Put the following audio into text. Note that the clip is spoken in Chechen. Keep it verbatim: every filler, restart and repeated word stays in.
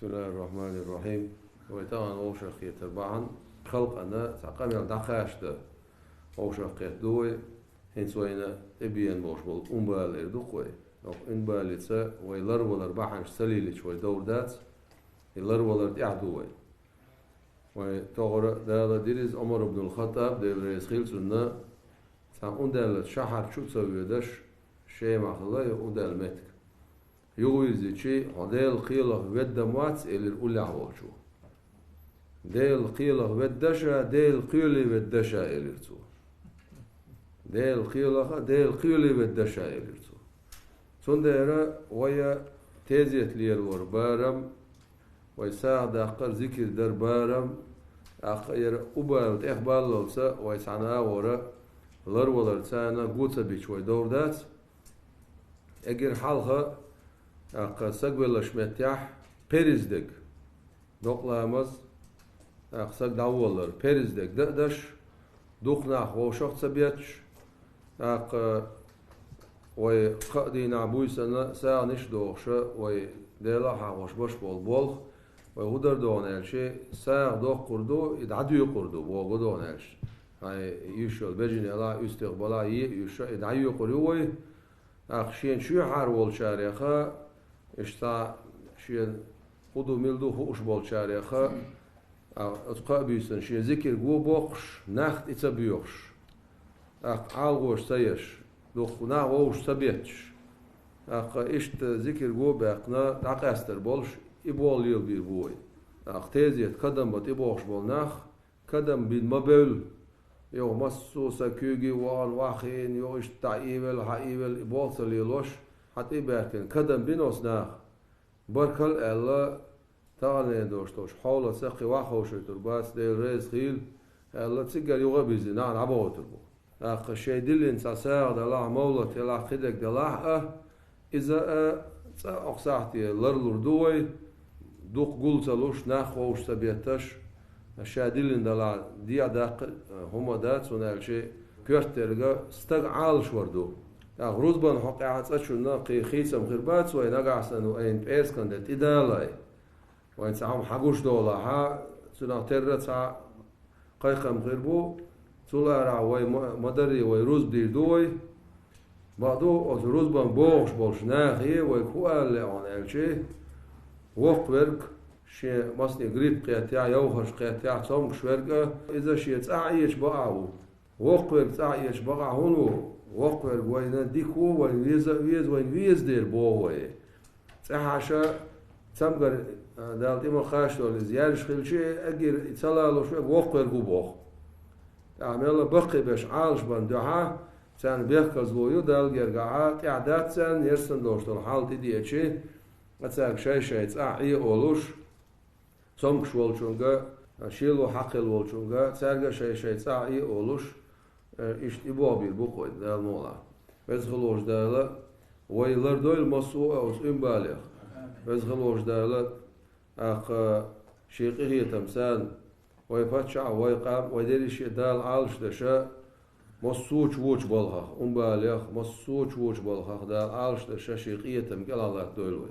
بسم الله الرحمن الرحيم. Вай тахана вовшахкхетар бахьана халкъана цхьа къамел дӀакхача вовшахкхетта ду вай. ХӀинца вайна тӀебеана болуш болу Ӏумбала эр ду-кх вай. Оха Ӏумбалица вай ларвалар бахьанаш ца лелийча вай довр дац. И ларвалар тӀехь ду вай. Вай тохара Дала дириза Ӏумар ибн ал-Хаттаб, Дела реза хила цунна, цхьа Ӏундаьллачу шахьар чу а ца воьдуш, Шемахь хилла и Ӏундаьлла меттиг. Юхавирзичи, хьо Делан кхелах ведда ма вац, элира уллехь волчо. Делан кхелах ведда ша, Делан кхеле ведда ша, элира цо. Делан кхелаха, Делан кхеле ведда ша, элира цо. Цундела вай тезет лелор барам, вай сагӀа даккхар, зикир дар барам, тӀаккха яра Ӏумбала тӀехбаллалца вай цхьана агӀора ларвалар царна го ца бича вай довр дац. Эггара хьалха, тӀаккха саг веллачу меттехь перз дерг, докъа ламаз, тӀаккха саг дӀаволлар, перз дерг дан а даш, дукха нах вовшах а ца бетташ, тӀаккха вай кхаа дийнахь буьйсанна сагӀанаш а дохуша, вай Дела а хьахош баш болу болх, вай хӀун дар доху аьлча, сагӀа доккхур ду, и дӀадоькъур ду, боху доху аьлча. Хьайн йиш йолу бежанел а, уьстагӀ бала а е а уьш, и дӀайоькъур ю вай. ТӀаккха шена чоьхьара волчареха, иштта шена хӀун ду, мила ду хууш болчареха, а, оцу кхаа буьйсанна шен зикир го боккхуш, нах тӀе ца боьхуш, тӀаккха Ӏалашонаш ца еш, дукха нах вовшах ца бетташ, тӀаккха иштта зикир го а баьккхина, дӀакъаьстар болуш, и болх лелабийр бу вай. ТӀаккха тезет, кадам бан тӀебогӀуш болу нах, кадам бина ма бевлла. Юха массо а сан куьйга а вахана, вахийна, юха иштта дӀаийвелла, хьаийвелла, и болх ца лелош, хьан тӀе а баьхкина, кадам бина оцу наха. Баркалла а аьлла, таханлерчу долуш долчу хьолаца кхин ваха ховшуьйтур бац, Дела реза хуьлда, аьлла, цигара юха а бирзина, нах дӀабохуьйтур бу. ТӀаккха шайн диллина цхьа сагӀа далахь, мовлат ялахь, кхидерг далахь а, иза а цкъа а окху сахьте ларлур ду вай, дукха гул ца луш, нах вовшах ца бетташ, ша диллина далахь, дехьа даккха а хӀума дац, хӀунда аьлча коьртаниг стаг Ӏалашвар ду. ТӀаккха рузбан хьокъехь цкъачунна кхин хийцам хир бац вай, нагахь санна ву айна пӀераскан де тӀедалале. Вайн цхьа хӀума хьагуш долахь, цунах терра цхьа кхайкхам хир бу, цул арахь вай ма-, ма-дарра вай рузба дийр ду вай. Бакъду, оцу рузбан богӀуш болчу нахе вай хӀун ала лаьа хьуна аьлча, воккхаверг, шен масане грипп кхеттехь, йовхарш кхеттехь, цомгуш верг а, иза шен цӀахь а эцча бакъахь ву. Воккхаверг цӀахь а эцча бакъахь хӀунда ву? Воккхаверг вайна дика ву, вайна веза а веза, вайна веза дела боху вай. ЦӀахь Ӏаш, цамгар, а, Дала тӀе ма кхачадолу, иза яьржа хилча, эггара и ца лалуш верг воккхаверг ву боху. ТӀаккха мелла баккхийберш Ӏалашбан дуьхьа, царна бехказло ю Далла гергахь, тӀаьхьа дац царна, ерсан долуш долу хьал тӀедеачи, ткъа цаьрга шай-шай цӀахь Ӏе олуш, цомгуш волчунга, шело хьакхелла волчунга, цаьрга шай-шай цӀахь Ӏе олуш, э, иштта и бохабийр бу-кх вай, Дала мукъалахь. Веза хилла волчу Дала вай лардойла массо а оцу Ӏумбалех. Веза хилла волчу Дала, тӀаккха, шен къинхетам санна, вай паччахь, вай къам, вай дерриге а Дала Ӏалашдеша, массо а чу вочу балхах, Ӏумбалех, массо а чу вочу балхах Дала Ӏалашдеша, шен къинхетам кӀелхьа латтадойла вай.